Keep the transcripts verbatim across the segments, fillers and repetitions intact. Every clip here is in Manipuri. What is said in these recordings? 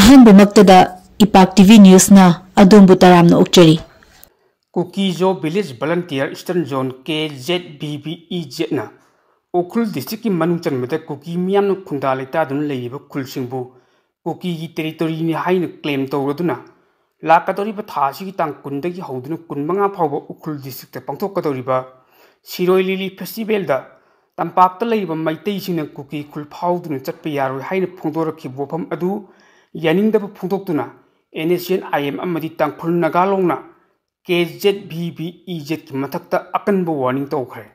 ꯑꯍꯥꯟꯕꯃꯛꯇꯗ ꯏꯄꯥꯛ ꯇꯤ ꯚꯤ ꯅ꯭ꯌꯨꯁꯅ ꯑꯗꯣꯝꯕꯨ ꯇꯔꯥꯝꯅ ꯑꯣꯛꯆꯔꯤ꯫ Kuki Zo Village Volunteer Eastern Zone, ꯀꯦ Z V V E ꯖꯦꯠꯅ Ukhrul ꯗꯤꯁꯇ꯭ꯔꯤꯛꯀꯤ ꯃꯅꯨꯡ ꯆꯟꯕꯗ ꯀꯨꯀꯤ ꯃꯤꯌꯥꯝꯅ ꯈꯨꯟꯗꯥ ꯂꯩꯇꯥꯗꯨꯅ ꯂꯩꯔꯤꯕ ꯈꯨꯜꯁꯤꯡꯕꯨ ꯀꯨꯀꯤꯒꯤ ꯇꯦꯔꯤꯇꯣꯔꯤꯅꯤ ꯍꯥꯏꯅ ꯀ꯭ꯂꯦꯝ ꯇꯧꯔꯗꯨꯅ ꯂꯥꯛꯀꯗꯧꯔꯤꯕ ꯊꯥ ꯑꯁꯤꯒꯤ ꯇꯥꯡ ꯀꯨꯟꯗꯒꯤ ꯍꯧꯗꯨꯅ ꯀꯨꯟꯃꯉꯥ ꯐꯥꯎꯕ ꯎꯈ꯭ꯔꯨꯜ ꯗꯤꯁꯇ꯭ꯔꯤꯛꯇ ꯄꯥꯡꯊꯣꯛꯀꯗꯧꯔꯤꯕ ꯁꯤꯔꯣꯏ ꯂꯤꯂꯤ ꯐꯦꯁꯇꯤꯚꯦꯜꯗ ꯇꯝꯄꯥꯛꯇ ꯂꯩꯔꯤꯕ ꯃꯩꯇꯩꯁꯤꯡꯅ ꯀꯨꯀꯤ ꯈꯨꯜ ꯐꯥꯎꯗꯨꯅ ꯆꯠꯄ ꯌꯥꯔꯣꯏ ꯍꯥꯏꯅ ꯐꯣꯡꯗꯣꯔꯛꯈꯤꯕ ꯋꯥꯐꯝ ꯑꯗꯨ ꯌꯥꯅꯤꯡꯗꯕ ꯐꯣꯡꯗꯣꯛꯇꯨꯅ N S N I M ꯑꯃꯗꯤ ꯇꯥꯡꯈꯨꯜ ꯅꯥꯒꯥ ꯂꯣꯡꯅ K Z V V E ꯖꯦꯠꯀꯤ ꯃꯊꯛꯇ ꯑꯀꯟꯕ ꯋꯥꯔꯅꯤꯡ ꯇꯧꯈ꯭ꯔꯦ꯫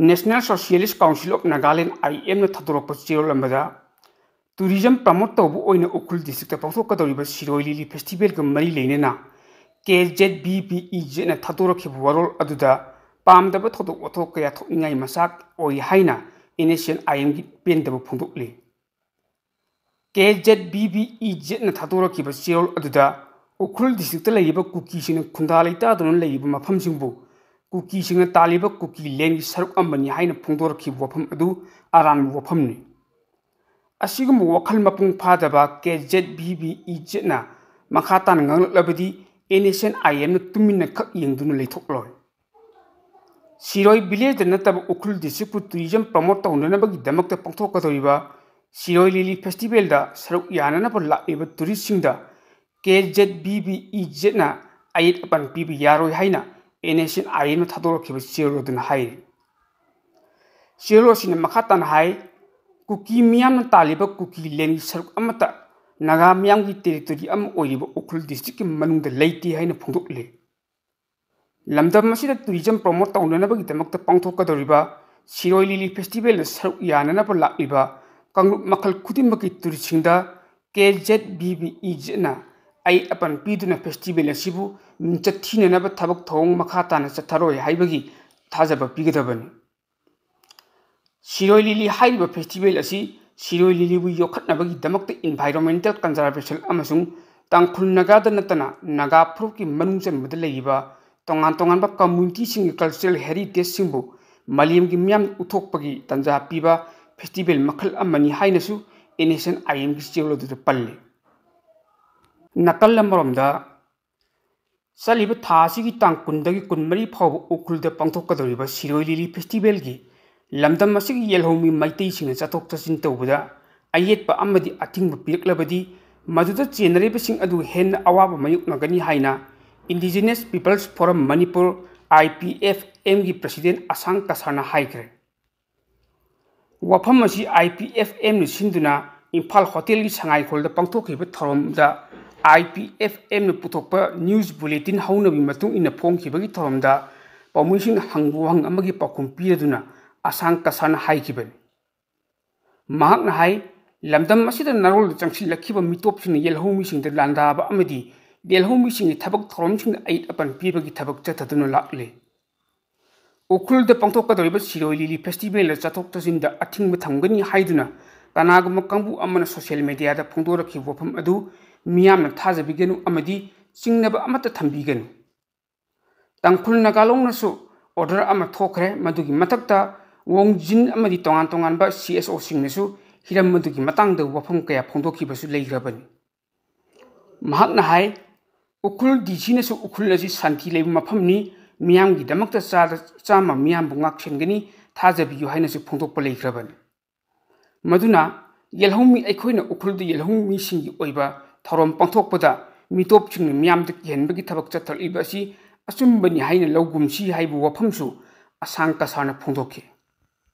National Socialist Council of Nagaland, ꯑꯥꯏ ꯑꯦꯝꯅ ꯊꯥꯗꯣꯔꯛꯄ ꯆꯦꯔꯣꯜ ꯑꯃꯗ ꯇꯨꯔꯤꯖꯝ ꯄ꯭ꯔꯃꯣꯠ ꯇꯧꯕ ꯑꯣꯏꯅ ꯎꯈ꯭ꯔꯨꯜ ꯗꯤꯁꯇ꯭ꯔꯤꯛꯇ ꯄꯥꯡꯊꯣꯛꯀꯗꯧꯔꯤꯕ ꯁꯤꯔꯣꯏ ꯂꯤꯂꯤ ꯐꯦꯁꯇꯤꯚꯦꯜꯒ ꯃꯔꯤ ꯂꯩꯅꯅ ꯀꯦ ꯖꯦꯠ ꯚꯤ ꯚꯤ ꯏ ꯖꯦꯠꯅ ꯊꯥꯗꯣꯔꯛꯈꯤꯕ ꯋꯥꯔꯣꯜ ꯑꯗꯨꯗ ꯄꯥꯝꯗꯕ ꯊꯧꯗꯣꯛ ꯋꯥꯊꯣꯛ ꯀꯌꯥ ꯊꯣꯛꯅꯤꯡꯉꯥꯏ ꯃꯆꯥꯛ ꯑꯣꯏ ꯍꯥꯏꯅ ꯑꯦꯟ ꯑꯦꯁ ꯑꯦꯟ ꯑꯥꯏ ꯑꯦꯝꯒꯤ ꯄꯦꯟꯗꯕ ꯐꯣꯡꯗꯣꯛꯂꯤ꯫ ꯀꯦ ꯖꯦꯠ ꯚꯤ ꯚꯤ ꯏ ꯖꯦꯠꯅ ꯊꯥꯗꯣꯔꯛꯈꯤꯕ ꯆꯦꯔꯣꯜ ꯑꯗꯨꯗ ꯎꯈ꯭ꯔꯨꯜ ꯗꯤꯁꯇ꯭ꯔꯤꯛꯇ ꯂꯩꯔꯤꯕ ꯀꯨꯀꯤꯁꯤꯡꯅ ꯈꯨꯟꯗꯥ ꯂꯩꯇꯥꯗꯨꯅ ꯂꯩꯔꯤꯕ ꯃꯐꯝꯁꯤꯡꯕꯨ ꯀꯨꯀꯤꯁꯤꯡꯅ ꯇꯥꯜꯂꯤꯕ ꯀꯨꯀꯤ ꯂꯦꯟꯒꯤ ꯁꯔꯨꯛ ꯑꯃꯅꯤ ꯍꯥꯏꯅ ꯐꯣꯡꯗꯣꯔꯛꯈꯤꯕ ꯋꯥꯐꯝ ꯑꯗꯨ ꯑꯔꯥꯟꯕ ꯋꯥꯐꯝꯅꯤ꯫ ꯑꯁꯤꯒꯨꯝꯕ ꯋꯥꯈꯜ ꯃꯄꯨꯡ ꯐꯥꯗꯕ ꯀꯦ ꯖꯦꯠ ꯚꯤ ꯚꯤ ꯏ ꯖꯦꯠꯅ ꯃꯈꯥ ꯇꯥꯅ ꯉꯥꯡꯂꯛꯂꯕꯗꯤ ꯑꯦꯟ ꯑꯦꯁ ꯑꯦꯟ ꯑꯥꯏ ꯑꯦꯝꯅ ꯇꯨꯃꯤꯟꯅ ꯈꯛ ꯌꯦꯡꯗꯨꯅ ꯂꯩꯊꯣꯛꯂꯣꯏ꯫ ꯁꯤꯔꯣꯏ ꯚꯤꯂꯦꯖꯇ ꯅꯠꯇꯕ ꯎꯈ꯭ꯔꯨꯜ ꯗꯤꯁꯇ꯭ꯔꯤꯛꯄꯨ ꯇꯨꯔꯤꯖꯝ ꯄ꯭ꯔꯃꯣꯠ ꯇꯧꯅꯅꯕꯒꯤꯗꯃꯛꯇ ꯄꯥꯡꯊꯣꯛꯀꯗꯧꯔꯤꯕ ꯁꯤꯔꯣꯏ ꯂꯤꯂꯤ ꯐꯦꯁꯇꯤꯚꯦꯜꯗ ꯁꯔꯨꯛ ꯌꯥꯅꯅꯕ ꯂꯥꯛꯂꯤꯕ ꯇꯨꯔꯤꯁꯁꯤꯡꯗ ꯀꯦ ꯖꯦꯠ ꯚꯤ ꯚꯤ ꯏ ꯖꯦꯠꯅ ꯑꯌꯦꯠ ꯑꯄꯟ ꯄꯤꯕ ꯌꯥꯔꯣꯏ ꯍꯥꯏꯅ ꯑꯦꯟ ꯑꯦꯁ ꯑꯦꯟ ꯑꯥꯏ ꯑꯦꯝꯅ ꯊꯥꯗꯣꯔꯛꯈꯤꯕ ꯆꯦꯔꯣꯜ ꯑꯗꯨꯅ ꯍꯥꯏꯔꯤ꯫ ꯆꯦꯔꯣꯜ ꯑꯁꯤꯅ ꯃꯈꯥ ꯇꯥꯅ ꯍꯥꯏ, ꯀꯨꯀꯤ ꯃꯤꯌꯥꯝꯅ ꯇꯥꯜꯂꯤꯕ ꯀꯨꯀꯤ ꯂꯦꯟꯒꯤ ꯁꯔꯨꯛ ꯑꯃꯠꯇ ꯅꯥꯒꯥ ꯃꯤꯌꯥꯝꯒꯤ ꯇꯦꯔꯤꯇꯣꯔꯤ ꯑꯃ ꯑꯣꯏꯔꯤꯕ ꯎꯈ꯭ꯔꯨꯜ ꯗꯤꯁꯇ꯭ꯔꯤꯛꯀꯤ ꯃꯅꯨꯡꯗ ꯂꯩꯇꯦ ꯍꯥꯏꯅ ꯐꯣꯡꯗꯣꯛꯂꯤ꯫ ꯂꯝꯗꯝ ꯑꯁꯤꯗ ꯇꯨꯔꯤꯖꯝ ꯄ꯭ꯔꯃꯣꯠ ꯇꯧꯅꯅꯕꯒꯤꯗꯃꯛꯇ ꯄꯥꯡꯊꯣꯛꯀꯗꯧꯔꯤꯕ ꯁꯤꯔꯣꯏ ꯂꯤꯂꯤ ꯐꯦꯁꯇꯤꯚꯦꯜꯗ ꯁꯔꯨꯛ ꯌꯥꯅꯅꯕ ꯂꯥꯛꯂꯤꯕ ꯀꯥꯡꯂꯨꯞ ꯃꯈꯜ ꯈꯨꯗꯤꯡꯃꯛꯀꯤ ꯇꯨꯔꯤꯁꯁꯤꯡꯗ ꯀꯦ ꯖꯦꯠ ꯚꯤ ꯚꯤ ꯏ ꯖꯦꯠꯅ ꯑꯌꯦꯠ ꯑꯄꯟ ꯄꯤꯗꯨꯅ ꯐꯦꯁꯇꯤꯚꯦꯜ ꯑꯁꯤꯕꯨ ꯃꯤꯡꯆꯠ ꯊꯤꯅꯅꯕ ꯊꯕꯛ ꯊꯧꯑꯣꯡ ꯃꯈꯥ ꯇꯥꯅ ꯆꯠꯊꯔꯣꯏ ꯍꯥꯏꯕꯒꯤ ꯊꯥꯖꯕ ꯄꯤꯒꯗꯕꯅꯤ꯫ ꯁꯤꯔꯣꯏ ꯂꯤꯂꯤ ꯍꯥꯏꯔꯤꯕ ꯐꯦꯁꯇꯤꯚꯦꯜ ꯑꯁꯤ ꯁꯤꯔꯣꯏ ꯂꯤꯂꯤꯕꯨ ꯌꯣꯛꯈꯠꯅꯕꯒꯤꯗꯃꯛꯇ ꯏꯟꯚꯥꯏꯔꯣꯟꯃꯦꯟꯇꯦꯜ ꯀꯟꯖꯥꯔꯚꯦꯁꯟ ꯑꯃꯁꯨꯡ ꯇꯥꯡꯈꯨꯜ ꯅꯥꯒꯥꯗ ꯅꯠꯇꯅ ꯅꯥꯒꯥ ꯐꯨꯔꯨꯞꯀꯤ ꯃꯅꯨꯡ ꯆꯟꯕꯗ ꯂꯩꯔꯤꯕ ꯇꯣꯉꯥꯟ ꯇꯣꯉꯥꯟꯕ ꯀꯝꯃ꯭ꯌꯨꯅꯤꯇꯤꯁꯤꯡꯒꯤ ꯀꯜꯆꯔꯦꯜ ꯍꯦꯔꯤꯇꯦꯖꯁꯤꯡꯕꯨ ꯃꯥꯂꯦꯝꯒꯤ ꯃꯤꯌꯥꯝꯅ ꯎꯠꯊꯣꯛꯄꯒꯤ ꯇꯥꯟꯖꯥ ꯄꯤꯕ ꯐꯦꯁꯇꯤꯚꯦꯜ ꯃꯈꯜ ꯑꯃꯅꯤ ꯍꯥꯏꯅꯁꯨ ꯑꯦꯟ ꯑꯦꯁ ꯑꯦꯟ ꯑꯥꯏ ꯑꯦꯝꯒꯤ ꯆꯦꯔꯣꯜ ꯑꯗꯨꯗ ꯄꯜꯂꯤ꯫ ꯅꯥꯀꯜ ꯑꯃꯔꯣꯝꯗ, ꯆꯠꯂꯤꯕ ꯊꯥ ꯑꯁꯤꯒꯤ ꯇꯥꯡ ꯀꯨꯟꯗꯒꯤ ꯀꯨꯟꯃꯔꯤ ꯐꯥꯎꯕ ꯎꯈ꯭ꯔꯨꯜꯗ ꯄꯥꯡꯊꯣꯛꯀꯗꯧꯔꯤꯕ ꯁꯤꯔꯣꯏ ꯂꯤꯂꯤ ꯐꯦꯁꯇꯤꯚꯦꯜꯒꯤ ꯂꯝꯗꯝ ꯑꯁꯤꯒꯤ ꯌꯦꯜꯍꯧꯃꯤ ꯃꯩꯇꯩꯁꯤꯡꯅ ꯆꯠꯊꯣꯛ ꯆꯠꯁꯤꯟ ꯇꯧꯕꯗ ꯑꯌꯦꯠꯄ ꯑꯃꯗꯤ ꯑꯊꯤꯡꯕ ꯄꯤꯔꯛꯂꯕꯗꯤ, ꯃꯗꯨꯗ ꯆꯦꯟꯅꯔꯤꯕꯁꯤꯡ ꯑꯗꯨ ꯍꯦꯟꯅ ꯑꯋꯥꯕ ꯃꯥꯌꯣꯛꯅꯒꯅꯤ ꯍꯥꯏꯅ Indigenous People's Forum Manipur, I P F M ꯒꯤ president ꯑꯁꯥꯡ ꯀꯁꯥꯔꯅ ꯍꯥꯏꯈ꯭ꯔꯦ꯫ ꯋꯥꯐꯝ ꯑꯁꯤ I P F M ꯅ ꯁꯤꯟꯗꯨꯅ ꯏꯝꯐꯥꯜ ꯍꯣꯇꯦꯜꯒꯤ ꯁꯉꯥꯏꯈꯣꯜꯗ ꯄꯥꯡꯊꯣꯛꯈꯤꯕ ꯊꯧꯔꯝꯗ I P F M ꯅ ꯄꯨꯊꯣꯛꯄ news bulletin ꯍꯧꯅꯕꯤ ꯃꯇꯨꯡ ꯏꯟꯅ ꯐꯣꯡꯈꯤꯕꯒꯤ ꯊꯧꯔꯝꯗ ꯄꯥꯎꯃꯤꯁꯤꯡꯅ ꯍꯪꯕ ꯋꯥꯍꯪ ꯑꯃꯒꯤ ꯄꯥꯎꯈꯨꯝ ꯄꯤꯔꯗꯨꯅ ꯑꯁꯥꯡ ꯀꯁꯥꯔꯅ ꯍꯥꯏꯈꯤꯕꯅꯤ꯫ ꯃꯍꯥꯛꯅ ꯍꯥꯏ, ꯂꯝꯗꯝ ꯑꯁꯤꯗ ꯅꯥꯔꯣꯜꯗ ꯆꯪꯁꯤꯜꯂꯛꯈꯤꯕ ꯃꯤꯇꯣꯞꯁꯤꯡꯅ ꯌꯦꯜꯍꯧꯃꯤꯁꯤꯡꯗ ꯂꯥꯟꯗꯥꯕ ꯑꯃꯗꯤ ꯌꯦꯜꯍꯧꯃꯤꯁꯤꯡꯒꯤ ꯊꯕꯛ ꯊꯧꯔꯝꯁꯤꯡꯗ ꯑꯌꯦꯠ ꯑꯄꯟ ꯄꯤꯕꯒꯤ ꯊꯕꯛ ꯆꯠꯊꯗꯨꯅ ꯂꯥꯛꯂꯤ꯫ ꯎꯈ꯭ꯔꯨꯜꯗ ꯄꯥꯡꯊꯣꯛꯀꯗꯧꯔꯤꯕ ꯁꯤꯔꯣꯏ ꯂꯤꯂꯤ ꯐꯦꯁꯇꯤꯚꯦꯜꯗ ꯆꯠꯊꯣꯛ ꯆꯠꯁꯤꯟꯗ ꯑꯊꯤꯡꯕ ꯊꯝꯒꯅꯤ ꯍꯥꯏꯗꯨꯅ ꯀꯅꯥꯒꯨꯝꯕ ꯀꯥꯡꯕꯨ ꯑꯃꯅ social media ꯗ ꯐꯣꯡꯗꯣꯔꯛꯈꯤꯕ ꯋꯥꯐꯝ ꯑꯗꯨ ꯃꯤꯌꯥꯝꯅ ꯊꯥꯖꯕꯤꯒꯅꯨ ꯑꯃꯗꯤ ꯆꯤꯡꯅꯕ ꯑꯃꯠꯇ ꯊꯝꯕꯤꯒꯅꯨ꯫ ꯇꯥꯡꯈꯨꯜ ꯅꯥꯒꯥꯂꯣꯡꯅꯁꯨ order ꯑꯃ ꯊꯣꯛꯈ꯭ꯔꯦ꯫ ꯃꯗꯨꯒꯤ ꯃꯊꯛꯇ ꯋꯣꯡꯖꯤꯟ ꯑꯃꯗꯤ ꯇꯣꯉꯥꯟ ꯇꯣꯉꯥꯟꯕ C S O ꯁꯤꯡꯅꯁꯨ ꯍꯤꯔꯝ ꯑꯗꯨꯒꯤ ꯃꯇꯥꯡꯗ ꯋꯥꯐꯝ ꯀꯌꯥ ꯐꯣꯡꯗꯣꯛꯈꯤꯕꯁꯨ ꯂꯩꯈ꯭ꯔꯕꯅꯤ꯫ ꯃꯍꯥꯛꯅ ꯍꯥꯏ, ꯎꯈ꯭ꯔꯨꯜ D C ꯅꯁꯨ ꯎꯈ꯭ꯔꯨꯜ ꯑꯁꯤ ꯁꯥꯟꯇꯤ ꯂꯩꯕ ꯃꯐꯝꯅꯤ, ꯃꯤꯌꯥꯝꯒꯤꯗꯃꯛꯇ ꯆꯥꯗ ꯆꯥꯝꯃ ꯃꯤꯌꯥꯝꯕꯨ ꯉꯥꯛꯁꯦꯟꯒꯅꯤ, ꯊꯥꯖꯕꯤꯌꯨ ꯍꯥꯏꯅꯁꯨ ꯐꯣꯡꯗꯣꯛꯄ ꯂꯩꯈ꯭ꯔꯕꯅꯤ꯫ ꯃꯗꯨꯅ ꯌꯦꯜꯍꯧꯃꯤ ꯑꯩꯈꯣꯏꯅ ꯎꯈ꯭ꯔꯨꯜꯗ ꯌꯦꯜꯍꯧꯃꯤꯁꯤꯡꯒꯤ ꯑꯣꯏꯕ ꯊꯧꯔꯝ ꯄꯥꯡꯊꯣꯛꯄꯗ ꯃꯤꯇꯣꯞꯁꯤꯡꯅ ꯃꯤꯌꯥꯝꯗ ꯀꯤꯍꯟꯕꯒꯤ ꯊꯕꯛ ꯆꯠꯊꯔꯛꯂꯤꯕ ꯑꯁꯤ ꯑꯆꯨꯝꯕꯅꯤ ꯍꯥꯏꯅ ꯂꯧꯒꯨꯝꯁꯤ ꯍꯥꯏꯕ ꯋꯥꯐꯝꯁꯨ ꯑꯁꯥꯡ ꯀꯁꯥꯔꯅ ꯐꯣꯡꯗꯣꯛꯈꯤ꯫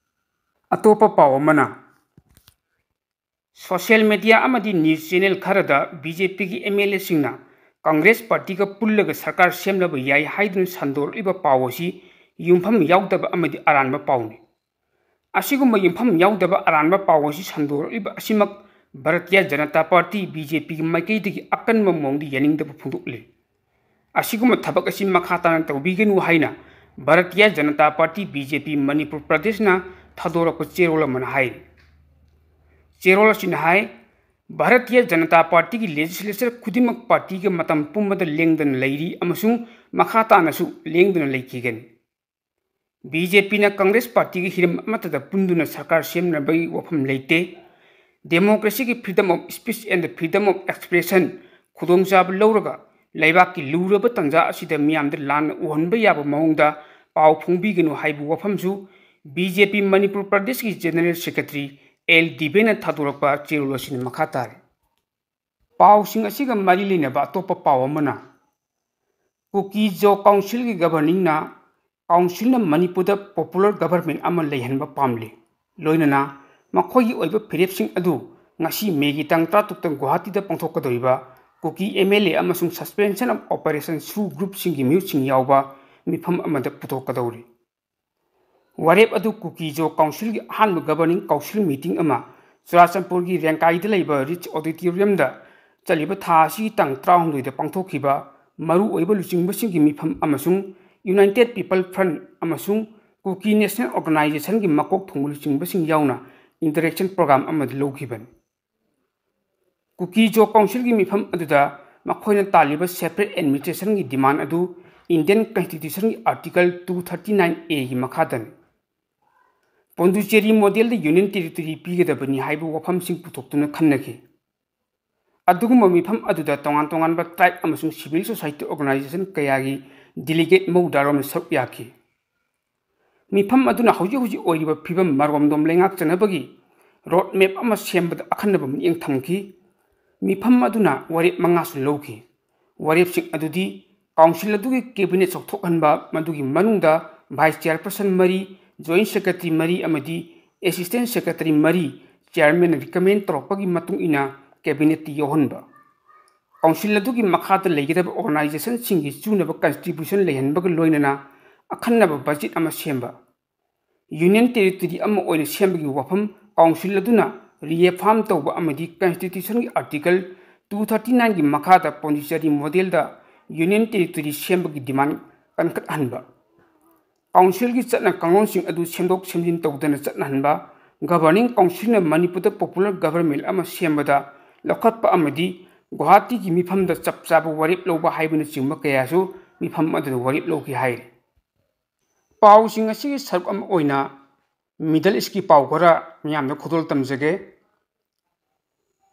ꯑꯇꯣꯞꯄ ꯄꯥꯎ ꯑꯃꯅ, social media ꯑꯃꯗꯤ news channel ꯈꯔꯗ B J P ꯒꯤ M L A ꯁꯤꯡꯅ Congress party ꯒ ꯄꯨꯜꯂꯒ ꯁꯔꯀꯥꯔ ꯁꯦꯝꯂꯕ ꯌꯥꯏ ꯍꯥꯏꯗꯨꯅ ꯁꯟꯗꯣꯔꯛꯂꯤꯕ ꯄꯥꯎ ꯑꯁꯤ ꯌꯨꯝꯐꯝ ꯌꯥꯎꯗꯕ ꯑꯃꯗꯤ ꯑꯔꯥꯟꯕ ꯄꯥꯎꯅꯤ꯫ ꯑꯁꯤꯒꯨꯝꯕ ꯌꯨꯝꯐꯝ ꯌꯥꯎꯗꯕ ꯑꯔꯥꯟꯕ ꯄꯥꯎ ꯑꯁꯤ ꯁꯟꯗꯣꯔꯛꯂꯤꯕ ꯑꯁꯤꯃꯛ Bharatiya Janata party, B J P ꯒꯤ ꯃꯥꯏꯀꯩꯗꯒꯤ ꯑꯀꯟꯕ ꯃꯑꯣꯡꯗ ꯌꯥꯅꯤꯡꯗꯕ ꯐꯣꯡꯗꯣꯛꯂꯤ꯫ ꯑꯁꯤꯒꯨꯝꯕ ꯊꯕꯛ ꯑꯁꯤ ꯃꯈꯥ ꯇꯥꯅ ꯇꯧꯕꯤꯒꯅꯨ ꯍꯥꯏꯅ Bharatiya Janata party, B J P, Manipur ꯄ꯭ꯔꯗꯦꯁꯅ ꯊꯥꯗꯣꯔꯛꯄ ꯆꯦꯔꯣꯜ ꯑꯃꯅ ꯍꯥꯏꯔꯤ꯫ ꯆꯦꯔꯣꯜ ꯑꯁꯤꯅ ꯍꯥꯏ, ꯚꯥꯔꯇꯤꯌ ꯖꯅꯇꯥ ꯄꯥꯔꯇꯤꯒꯤ legislature ꯈꯨꯗꯤꯡꯃꯛ ꯄꯥꯔꯇꯤꯒ ꯃꯇꯝ ꯄꯨꯝꯕꯗ ꯂꯦꯡꯗꯅ ꯂꯩꯔꯤ ꯑꯃꯁꯨꯡ ꯃꯈꯥ ꯇꯥꯅꯁꯨ ꯂꯦꯡꯗꯅ ꯂꯩꯈꯤꯒꯅꯤ꯫ B J P ꯅ Congress party ꯒ ꯍꯤꯔꯝ ꯑꯃꯠꯇꯗ ꯄꯨꯟꯗꯨꯅ ꯁꯔꯀꯥꯔ ꯁꯦꯝꯅꯕꯒꯤ ꯋꯥꯐꯝ ꯂꯩꯇꯦ꯫ democracyꯒꯤ freedom of speech and freedom of expression ꯈꯨꯗꯣꯡꯆꯥꯕ ꯂꯧꯔꯒ ꯂꯩꯕꯥꯛꯀꯤ ꯂꯨꯔꯕ ꯇꯥꯟꯖꯥ ꯑꯁꯤꯗ ꯃꯤꯌꯥꯝꯗ ꯂꯥꯟꯅ ꯎꯍꯟꯕ ꯌꯥꯕ ꯃꯑꯣꯡꯗ ꯄꯥꯎ ꯐꯣꯡꯕꯤꯒꯅꯨ ꯍꯥꯏꯕ ꯋꯥꯐꯝꯁꯨ ꯕꯤ ꯖꯦ ꯄꯤ ꯃꯅꯤꯄꯨꯔ ꯄ꯭ꯔꯗꯦꯁꯀꯤ ꯖꯦꯅꯔꯦꯜ ꯁꯦꯀ꯭ꯔꯦꯇꯔꯤ ꯑꯦꯜ ꯗꯤꯕꯦꯅ ꯊꯥꯗꯣꯔꯛꯄ ꯆꯦꯔꯣꯜ ꯑꯁꯤꯅ ꯃꯈꯥ ꯇꯥꯔꯤ꯫ ꯄꯥꯎꯁꯤꯡ ꯑꯁꯤꯒ ꯃꯔꯤ ꯂꯩꯅꯕ ꯑꯇꯣꯞꯄ ꯄꯥꯎ ꯑꯃꯅ, ꯀꯨꯀꯤ ꯖꯣ ꯀꯥꯎꯟꯁꯤꯜꯒꯤ ꯒꯕꯔꯅꯤꯡꯅ ꯀꯥꯎꯟꯁꯤꯜꯅ ꯃꯅꯤꯄꯨꯔꯗ ꯄꯣꯄꯨꯂꯔ ꯒꯕꯔꯃꯦꯟ ꯑꯃ ꯂꯩꯍꯟꯕ ꯄꯥꯝꯂꯤ꯫ ꯂꯣꯏꯅꯅ ꯃꯈꯣꯏꯒꯤ ꯑꯣꯏꯕ ꯐꯤꯔꯦꯞꯁꯤꯡ ꯑꯗꯨ ꯉꯁꯤ ꯃꯦꯒꯤ ꯇꯥꯡ ꯇꯔꯥꯇꯔꯨꯛꯇ ꯒꯨꯋꯥꯍꯥꯇꯤꯗ ꯄꯥꯡꯊꯣꯛꯀꯗꯧꯔꯤꯕ ꯀꯨꯀꯤ ꯑꯦꯝ ꯑꯦꯜ ꯑꯦ ꯑꯃꯁꯨꯡ ꯁꯁꯄꯦꯟꯁꯟ ꯑꯣꯐ ꯑꯣꯄꯔꯦꯁꯟ ꯁꯨ ꯒ꯭ꯔꯨꯞꯁꯤꯡꯒꯤ ꯃꯤꯍꯨꯠꯁꯤꯡ ꯌꯥꯎꯕ ꯃꯤꯐꯝ ꯑꯃꯗ ꯄꯨꯊꯣꯛꯀꯗꯧꯔꯤ꯫ ꯋꯥꯔꯦꯞ ꯑꯗꯨ ꯀꯨꯀꯤ ꯖꯣ ꯀꯥꯎꯟꯁꯤꯜꯒꯤ ꯑꯍꯥꯟꯕ ꯒꯕꯔꯅꯤꯡ ꯀꯥꯎꯟꯁꯤꯜ ꯃꯤꯇꯤꯡ ꯑꯃ ꯆꯨꯔꯥꯆꯥꯟꯄꯨꯔꯒꯤ ꯔꯦꯡꯀꯥꯏꯗ ꯂꯩꯕ ꯔꯤꯆ ꯑꯣꯗꯤꯇꯣꯔꯤꯌꯝꯗ ꯆꯠꯂꯤꯕ ꯊꯥ ꯑꯁꯤꯒꯤ ꯇꯥꯡ ꯇꯔꯥꯍꯨꯝꯗꯣꯏꯗ ꯄꯥꯡꯊꯣꯛꯈꯤꯕ ꯃꯔꯨꯑꯣꯏꯕ ꯂꯨꯆꯤꯡꯕꯁꯤꯡꯒꯤ ꯃꯤꯐꯝ ꯑꯃꯁꯨꯡ ꯌꯨꯅꯥꯏꯇꯦꯗ ꯄꯤꯄꯜ ꯐ꯭ꯔꯟꯠ ꯑꯃꯁꯨꯡ ꯀꯨꯀꯤ ꯅꯦꯁꯅꯦꯜ ꯑꯣꯔꯒꯅꯥꯏꯖꯦꯁꯟꯒꯤ ꯃꯀꯣꯛ ꯊꯣꯡꯕ ꯂꯨꯆꯤꯡꯕꯁꯤꯡ ꯌꯥꯎꯅ ꯏꯟꯇꯔꯦꯛꯁꯟ ꯄ꯭ꯔꯣꯒ꯭ꯔꯥꯝ ꯑꯃꯗ ꯂꯧꯈꯤꯕꯅꯤ꯫ ꯀꯨꯀꯤ ꯖꯣ ꯀꯥꯎꯟꯁꯤꯜꯒꯤ ꯃꯤꯐꯝ ꯑꯗꯨꯗ ꯃꯈꯣꯏꯅ ꯇꯥꯜꯂꯤꯕ ꯁꯦꯄꯔꯦꯠ ꯑꯦꯗꯃꯤꯅꯤꯁꯇ꯭ꯔꯦꯁꯟꯒꯤ ꯗꯤꯃꯥꯟ ꯑꯗꯨ ꯏꯟꯗꯤꯌꯟ ꯀꯟꯁꯇꯤꯇ꯭ꯌꯨꯁꯟꯒꯤ ꯑꯥꯔꯇꯤꯀꯜ ꯇꯨ ꯊꯥꯔꯇꯤ ꯅꯥꯏꯟ ꯑꯦꯒꯤ ꯃꯈꯥꯗꯅꯤ꯫ ꯄꯣꯟꯗꯨꯆꯦꯔꯤ ꯃꯣꯗꯦꯜꯗ ꯌꯨꯅꯤꯌꯟ ꯇꯦꯔꯤꯇꯣꯔꯤ ꯄꯤꯒꯗꯕꯅꯤ ꯍꯥꯏꯕ ꯋꯥꯐꯝꯁꯤꯡ ꯄꯨꯊꯣꯛꯇꯨꯅ ꯈꯟꯅꯈꯤ꯫ ꯑꯗꯨꯒꯨꯝꯕ ꯃꯤꯐꯝ ꯑꯗꯨꯗ ꯇꯣꯉꯥꯟ ꯇꯣꯉꯥꯟꯕ ꯇ꯭ꯔꯥꯏꯕ ꯑꯃꯁꯨꯡ ꯁꯤꯚꯤꯜ ꯁꯣꯁꯥꯏꯇꯤ ꯑꯣꯔꯒꯅꯥꯏꯖꯦꯁꯟ ꯀꯌꯥꯒꯤ ꯗꯦꯂꯤꯒꯦꯠ ꯃꯧꯗ꯭ꯔꯥꯔꯣꯝꯅ ꯁꯔꯨꯛ ꯌꯥꯈꯤ꯫ ꯃꯤꯐꯝ ꯑꯗꯨꯅ ꯍꯧꯖꯤꯛ ꯍꯧꯖꯤꯛ ꯑꯣꯏꯔꯤꯕ ꯐꯤꯕꯝ ꯃꯔꯣꯝꯗꯣꯝ ꯂꯩꯉꯥꯛꯆꯅꯕꯒꯤ ꯔꯣꯗ ꯃꯦꯞ ꯑꯃ ꯁꯦꯝꯕꯗ ꯑꯈꯟꯅꯕ ꯃꯤꯠꯌꯦꯡ ꯊꯝꯈꯤ꯫ ꯃꯤꯐꯝ ꯑꯗꯨꯅ ꯋꯥꯔꯦꯞ ꯃꯉꯥꯁꯨ ꯂꯧꯈꯤ꯫ ꯋꯥꯔꯦꯞꯁꯤꯡ ꯑꯗꯨꯗꯤ ꯀꯥꯎꯟꯁꯤꯜ ꯑꯗꯨꯒꯤ ꯀꯦꯕꯤꯅꯦꯠ ꯆꯥꯎꯊꯣꯛꯍꯟꯕ, ꯃꯗꯨꯒꯤ ꯃꯅꯨꯡꯗ ꯚꯥꯏꯁ ꯆꯦꯌꯔꯄꯔꯁꯟ ꯃꯔꯤ, ꯖꯣꯏꯟ ꯁꯦꯀ꯭ꯔꯦꯇꯔꯤ ꯃꯔꯤ ꯑꯃꯗꯤ ꯑꯦꯁꯤꯁꯇꯦꯟ ꯁꯦꯀ꯭ꯔꯦꯇꯔꯤ ꯃꯔꯤ ꯆꯦꯌꯔꯃꯦꯟꯅ ꯔꯤꯀꯃꯦꯟ ꯇꯧꯔꯛꯄꯒꯤ ꯃꯇꯨꯡ ꯏꯟꯅ ꯀꯦꯕꯤꯅꯦꯠꯇ ꯌꯥꯎꯍꯟꯕ, ꯀꯥꯎꯟꯁꯤꯜ ꯑꯗꯨꯒꯤ ꯃꯈꯥꯗ ꯂꯩꯒꯗꯕ ꯑꯣꯔꯒꯅꯥꯏꯖꯦꯁꯟꯁꯤꯡꯒꯤ ꯆꯨꯅꯕ ꯀꯟꯇ꯭ꯔꯤꯕ꯭ꯌꯨꯁꯟ ꯂꯩꯍꯟꯕꯒ ꯂꯣꯏꯅꯅ ꯑꯈꯟꯅꯕ ꯕꯖꯦꯠ ꯑꯃ ꯁꯦꯝꯕ, ꯌꯨꯅꯤꯌꯟ ꯇꯦꯔꯤꯇꯣꯔꯤ ꯑꯃ ꯑꯣꯏꯅ ꯁꯦꯝꯕꯒꯤ ꯋꯥꯐꯝ ꯀꯥꯎꯟꯁꯤꯜ ꯑꯗꯨꯅ ꯔꯤꯑꯦꯐꯥꯔꯝ ꯇꯧꯕ ꯑꯃꯗꯤ ꯀꯟꯁꯇꯤꯇ꯭ꯌꯨꯁꯟꯒꯤ ꯑꯥꯔꯇꯤꯀꯜ ꯇꯨ ꯊꯥꯔꯇꯤ ꯅꯥꯏꯟꯒꯤ ꯃꯈꯥꯗ ꯄꯣꯟꯗꯤꯆꯦꯔꯤ ꯃꯣꯗꯦꯜꯗ ꯌꯨꯅꯤꯌꯟ ꯇꯦꯔꯤꯇꯣꯔꯤ ꯁꯦꯝꯕꯒꯤ ꯗꯤꯃꯥꯟ ꯀꯟꯈꯠꯍꯟꯕ, ꯀꯥꯎꯟꯁꯤꯜꯒꯤ ꯆꯠꯅ ꯀꯥꯡꯂꯣꯟꯁꯤꯡ ꯑꯗꯨ ꯁꯦꯝꯗꯣꯛ ꯁꯦꯝꯖꯤꯟ ꯇꯧꯗꯅ ꯆꯠꯅꯍꯟꯕ, ꯒꯚꯔꯅꯤꯡ ꯀꯥꯎꯟꯁꯤꯜꯅ ꯃꯅꯤꯄꯨꯔꯗ ꯄꯣꯄꯨꯂꯔ ꯒꯚꯔꯃꯦꯟ ꯑꯃ ꯁꯦꯝꯕꯗ ꯂꯧꯈꯠꯄ ꯑꯃꯗꯤ ꯒꯨꯋꯥꯍꯥꯇꯤꯒꯤ ꯃꯤꯐꯝꯗ ꯆꯞ ꯆꯥꯕ ꯋꯥꯔꯦꯞ ꯂꯧꯕ ꯍꯥꯏꯕꯅꯆꯤꯡꯕ ꯀꯌꯥꯁꯨ ꯃꯤꯐꯝ ꯑꯗꯨꯗ ꯋꯥꯔꯦꯞ ꯂꯧꯈꯤ ꯍꯥꯏꯔꯤ꯫ ꯄꯥꯎꯁꯤꯡ ꯑꯁꯤꯒꯤ ꯁꯔꯨꯛ ꯑꯃ ꯑꯣꯏꯅ ꯃꯤꯗꯜ ꯏꯁꯀꯤ ꯄꯥꯎ ꯈꯔ ꯃꯤꯌꯥꯝꯗ ꯈꯨꯗꯣꯜ ꯇꯝꯖꯒꯦ꯫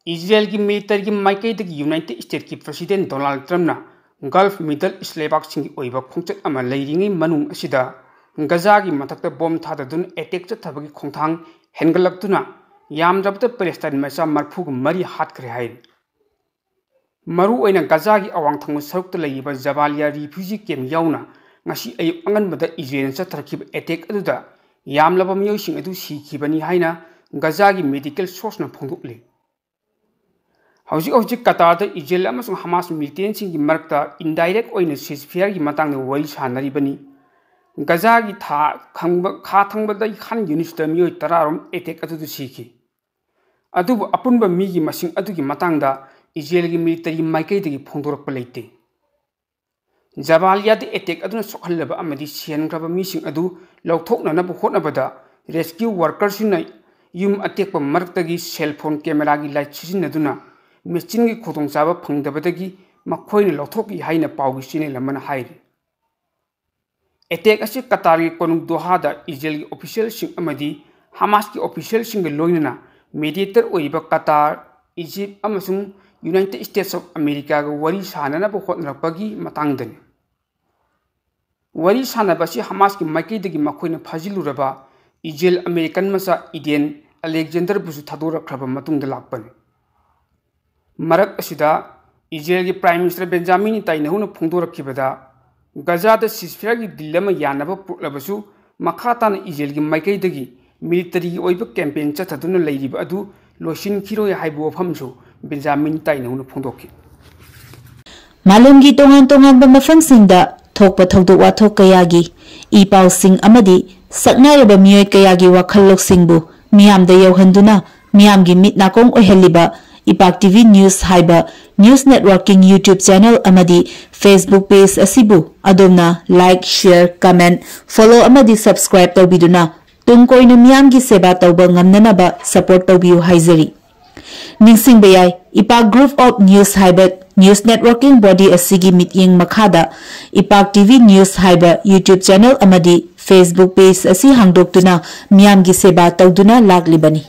ꯏꯖꯔꯦꯜꯒꯤ ꯃꯤꯂꯤꯇꯔꯤꯒꯤ ꯃꯥꯏꯀꯩꯗꯒꯤ ꯌꯨꯅꯥꯏꯇꯦꯗ ꯁ꯭ꯇꯦꯠꯀꯤ ꯄ꯭ꯔꯁꯤꯗꯦꯟ ꯗꯣꯅꯥꯜꯗ ꯇ꯭ꯔꯝꯞꯅ ꯒꯜꯐ ꯃꯤꯗꯜ ꯏꯁ ꯂꯩꯕꯥꯛꯁꯤꯡꯒꯤ ꯑꯣꯏꯕ ꯈꯣꯡꯆꯠ ꯑꯃ ꯂꯩꯔꯤꯉꯩ ꯃꯅꯨꯡ ꯑꯁꯤꯗ ꯒꯖꯥꯒꯤ ꯃꯊꯛꯇ ꯕꯣꯝ ꯊꯥꯗꯗꯨꯅ ꯑꯦꯇꯦꯛ ꯆꯠꯊꯕꯒꯤ ꯈꯣꯡꯊꯥꯡ ꯍꯦꯟꯒꯠꯂꯛꯇꯨꯅ ꯌꯥꯝꯗ꯭ꯔꯕꯗ ꯄꯦꯂꯦꯁꯇꯥꯏꯟ ꯃꯆꯥ ꯃꯔꯤꯐꯨꯒ ꯃꯔꯤ ꯍꯥꯠꯈ꯭ꯔꯦ ꯍꯥꯏꯔꯤ꯫ ꯃꯔꯨꯑꯣꯏꯅ ꯒꯖꯥꯒꯤ ꯑꯋꯥꯡ ꯊꯪꯕ ꯁꯔꯨꯛꯇ ꯂꯩꯔꯤꯕ ꯖꯕꯥꯂꯤꯌꯥ ꯔꯤꯐ꯭ꯌꯨꯖꯤ ꯀꯦꯝꯞ ꯌꯥꯎꯅ ꯉꯁꯤ ꯑꯌꯨꯛ ꯑꯉꯟꯕꯗ ꯏꯖꯔꯦꯜꯅ ꯆꯠꯊꯔꯛꯈꯤꯕ ꯑꯦꯇꯦꯛ ꯑꯗꯨꯗ ꯌꯥꯝꯂꯕ ꯃꯤꯑꯣꯏꯁꯤꯡ ꯑꯗꯨ ꯁꯤꯈꯤꯕꯅꯤ ꯍꯥꯏꯅ ꯒꯖꯥꯒꯤ ꯃꯦꯗꯤꯀꯦꯜ ꯁꯣꯔꯁꯅ ꯐꯣꯡꯗꯣꯛꯂꯤ꯫ ꯍꯧꯖꯤꯛ ꯍꯧꯖꯤꯛ ꯀꯇꯥꯔꯗ ꯏꯖꯔꯦꯜ ꯑꯃꯁꯨꯡ ꯍꯃꯥꯁ ꯃꯤꯂꯤꯇꯦꯟꯁꯤꯡꯒꯤ ꯃꯔꯛꯇ ꯏꯟꯗꯥꯏꯔꯦꯛ ꯑꯣꯏꯅ ꯁꯤꯖꯐꯤꯌꯔꯒꯤ ꯃꯇꯥꯡꯗ ꯋꯥꯔꯤ ꯁꯥꯅꯔꯤꯕꯅꯤ꯫ ꯒꯖꯥꯒꯤ ꯊꯥ ꯈꯪꯕ ꯈꯥ ꯊꯪꯕꯗ ꯈꯥꯟ ꯌꯨꯅꯤꯁꯇ ꯃꯤꯑꯣꯏ ꯇꯔꯥꯔꯣꯝ ꯑꯦꯇꯦꯛ ꯑꯗꯨꯗ ꯁꯤꯈꯤ꯫ ꯑꯗꯨꯕꯨ ꯑꯄꯨꯟꯕ ꯃꯤꯒꯤ ꯃꯁꯤꯡ ꯑꯗꯨꯒꯤ ꯃꯇꯥꯡꯗ ꯏꯖꯔꯦꯜꯒꯤ ꯃꯤꯂꯤꯇꯔꯤ ꯃꯥꯏꯀꯩꯗꯒꯤ ꯐꯣꯡꯗꯣꯔꯛꯄ ꯂꯩꯇꯦ꯫ ꯖꯕꯥꯂꯤꯌꯥꯗ ꯑꯦꯇꯦꯛ ꯑꯗꯨꯅ ꯁꯣꯛꯍꯜꯂꯕ ꯑꯃꯗꯤ ꯁꯤꯍꯟꯈ꯭ꯔꯕ ꯃꯤꯁꯤꯡ ꯑꯗꯨ ꯂꯧꯊꯣꯛꯅꯅꯕ ꯍꯣꯠꯅꯕꯗ ꯔꯦꯁꯀ꯭ꯌꯨ ꯋꯥꯔꯀꯔꯁꯤꯡꯅ ꯌꯨꯝ ꯑꯇꯦꯛꯄ ꯃꯔꯛꯇꯒꯤ ꯁꯦꯜ ꯐꯣꯟ ꯀꯦꯃꯦꯔꯥꯒꯤ ꯂꯥꯏꯠ ꯁꯤꯖꯤꯟꯅꯗꯨꯅ ꯃꯦꯆꯤꯟꯒꯤ ꯈꯨꯗꯣꯡꯆꯥꯕ ꯐꯪꯗꯕꯗꯒꯤ ꯃꯈꯣꯏꯅ ꯂꯧꯊꯣꯛꯈꯤ ꯍꯥꯏꯅ ꯄꯥꯎꯒꯤ ꯆꯦꯅꯦꯜ ꯑꯃꯅ ꯍꯥꯏꯔꯤ꯫ ꯑꯦꯇꯦꯛ ꯑꯁꯤ ꯀꯇꯥꯔꯒꯤ ꯀꯣꯅꯨꯡ ꯗꯣꯍꯥꯗ ꯏꯖꯔꯦꯜꯒꯤ ꯑꯣꯐꯤꯁꯤꯌꯦꯜꯁꯤꯡ ꯑꯃꯗꯤ ꯍꯃꯥꯁꯀꯤ ꯑꯣꯐꯤꯁꯤꯌꯦꯜꯁꯤꯡꯒ ꯂꯣꯏꯅꯅ ꯃꯦꯗꯤꯌꯦꯇꯔ ꯑꯣꯏꯔꯤꯕ ꯀꯇꯥꯔ, ꯏꯖꯤꯞ ꯑꯃꯁꯨꯡ ꯌꯨꯅꯥꯏꯇꯦꯗ ꯁ꯭ꯇꯦꯠꯁ ꯑꯣꯐ ꯑꯃꯦꯔꯤꯀꯥꯒ ꯋꯥꯔꯤ ꯁꯥꯅꯅꯕ ꯍꯣꯠꯅꯔꯛꯄꯒꯤ ꯃꯇꯥꯡꯗꯅꯤ꯫ ꯋꯥꯔꯤ ꯁꯥꯅꯕ ꯑꯁꯤ ꯍꯃꯥꯁꯀꯤ ꯃꯥꯏꯀꯩꯗꯒꯤ ꯃꯈꯣꯏꯅ ꯐꯥꯖꯤꯜꯂꯨꯔꯕ ꯏꯖꯔꯦꯜ ꯑꯃꯦꯔꯤꯀꯟ ꯃꯆꯥ ꯏꯗꯦꯟ ꯑꯂꯦꯛꯖꯦꯟꯗꯔꯕꯨꯁꯨ ꯊꯥꯗꯣꯔꯛꯈ꯭ꯔꯕ ꯃꯇꯨꯡꯗ ꯂꯥꯛꯄꯅꯤ꯫ ꯃꯔꯛ ꯑꯁꯤꯗ ꯏꯖꯔꯦꯜꯒꯤ ꯄ꯭ꯔꯥꯏꯝ ꯃꯤꯅꯤꯁꯇꯔ ꯕꯦꯟꯖꯥꯃꯤꯟ ꯅꯦꯇꯥꯟꯌꯥꯍꯨꯅ ꯐꯣꯡꯗꯣꯔꯛꯈꯤꯕꯗ, ꯒꯖꯥꯗ ꯁꯤꯖꯐꯤꯌꯔꯒꯤ ꯗꯤꯜ ꯑꯃ ꯌꯥꯅꯕ ꯄꯨꯔꯛꯂꯕꯁꯨ, ꯃꯈꯥ ꯇꯥꯅ ꯏꯖꯔꯦꯜꯒꯤ ꯃꯥꯏꯀꯩꯗꯒꯤ ꯃꯤꯂꯤꯇꯔꯤꯒꯤ ꯑꯣꯏꯕ ꯀꯦꯝꯄꯦꯟ ꯆꯠꯊꯗꯨꯅ ꯂꯩꯔꯤꯕ ꯑꯗꯨ ꯂꯣꯏꯁꯤꯟꯈꯤꯔꯣꯏ ꯍꯥꯏꯕ ꯋꯥꯐꯝꯁꯨ ꯕꯦꯟꯖꯥꯃꯤꯟ ꯅꯦꯇꯥꯟꯌꯥꯍꯨꯅ ꯐꯣꯡꯗꯣꯛꯈꯤ꯫ ꯃꯥꯂꯦꯝꯒꯤ ꯇꯣꯉꯥꯟ ꯇꯣꯉꯥꯟꯕ ꯃꯐꯝꯁꯤꯡꯗ ꯊꯣꯛꯄ ꯊꯧꯗꯣꯛ ꯋꯥꯊꯣꯛ ꯀꯌꯥꯒꯤ ꯏ ꯄꯥꯎꯁꯤꯡ ꯑꯃꯗꯤ ꯁꯛꯅꯥꯏꯔꯕ ꯃꯤꯑꯣꯏ ꯀꯌꯥꯒꯤ ꯋꯥꯈꯜ ꯂꯧꯁꯤꯡꯕꯨ ꯃꯤꯌꯥꯝꯗ ꯌꯧꯍꯟꯗꯨꯅ ꯃꯤꯌꯥꯝꯒꯤ ꯃꯤꯠ ꯅꯥꯀꯣꯡ ꯑꯣꯏꯍꯜꯂꯤꯕ ꯏꯄꯥꯛ ꯇꯤꯚꯤ ꯅ꯭ꯌꯨꯁ ꯍꯥꯏꯕ ꯅ꯭ꯌꯨꯁ ꯅꯦꯠꯋꯥꯔꯀꯤꯡ YouTube ꯆꯦꯅꯦꯜ ꯑꯃꯗꯤ Facebook ꯄꯦꯖ ꯑꯁꯤꯕꯨ ꯑꯗꯣꯝꯅ ꯂꯥꯏꯛ, ꯁꯤꯌꯔ, ꯀꯃꯦꯟ, ꯐꯣꯂꯣ ꯑꯃꯗꯤ ꯁꯕꯁꯀ꯭ꯔꯥꯏꯕ ꯇꯧꯕꯤꯗꯨꯅ ꯇꯨꯡ ꯀꯣꯏꯅ ꯃꯤꯌꯥꯝꯒꯤ ꯁꯦꯕꯥ ꯇꯧꯕ ꯉꯝꯅꯅꯕ ꯁꯄꯣꯔꯠ ꯇꯧꯕꯤꯌꯨ ꯍꯥꯏꯖꯔꯤ꯫ ꯅꯤꯡꯁꯤꯡꯕ ꯌꯥꯏ, ꯏꯄꯥꯛ Group of News ꯍꯥꯏꯕ ꯅ꯭ꯌꯨꯁ ꯅꯦꯠꯋꯥꯔꯀꯤꯡ ꯕꯣꯗꯤ ꯑꯁꯤꯒꯤ ꯃꯤꯠꯌꯦꯡ ꯃꯈꯥꯗ ꯏꯄꯥꯛ ꯇꯤꯚꯤ ꯅ꯭ꯌꯨꯁ ꯍꯥꯏꯕ YouTube ꯆꯦꯅꯦꯜ ꯑꯃꯗꯤ Facebook ꯄꯦꯖ ꯑꯁꯤ ꯍꯥꯡꯗꯣꯛꯇꯨꯅ ꯃꯤꯌꯥꯝꯒꯤ ꯁꯦꯕꯥ ꯇꯧꯗꯨꯅ ꯂꯥꯛꯂꯤꯕꯅꯤ꯫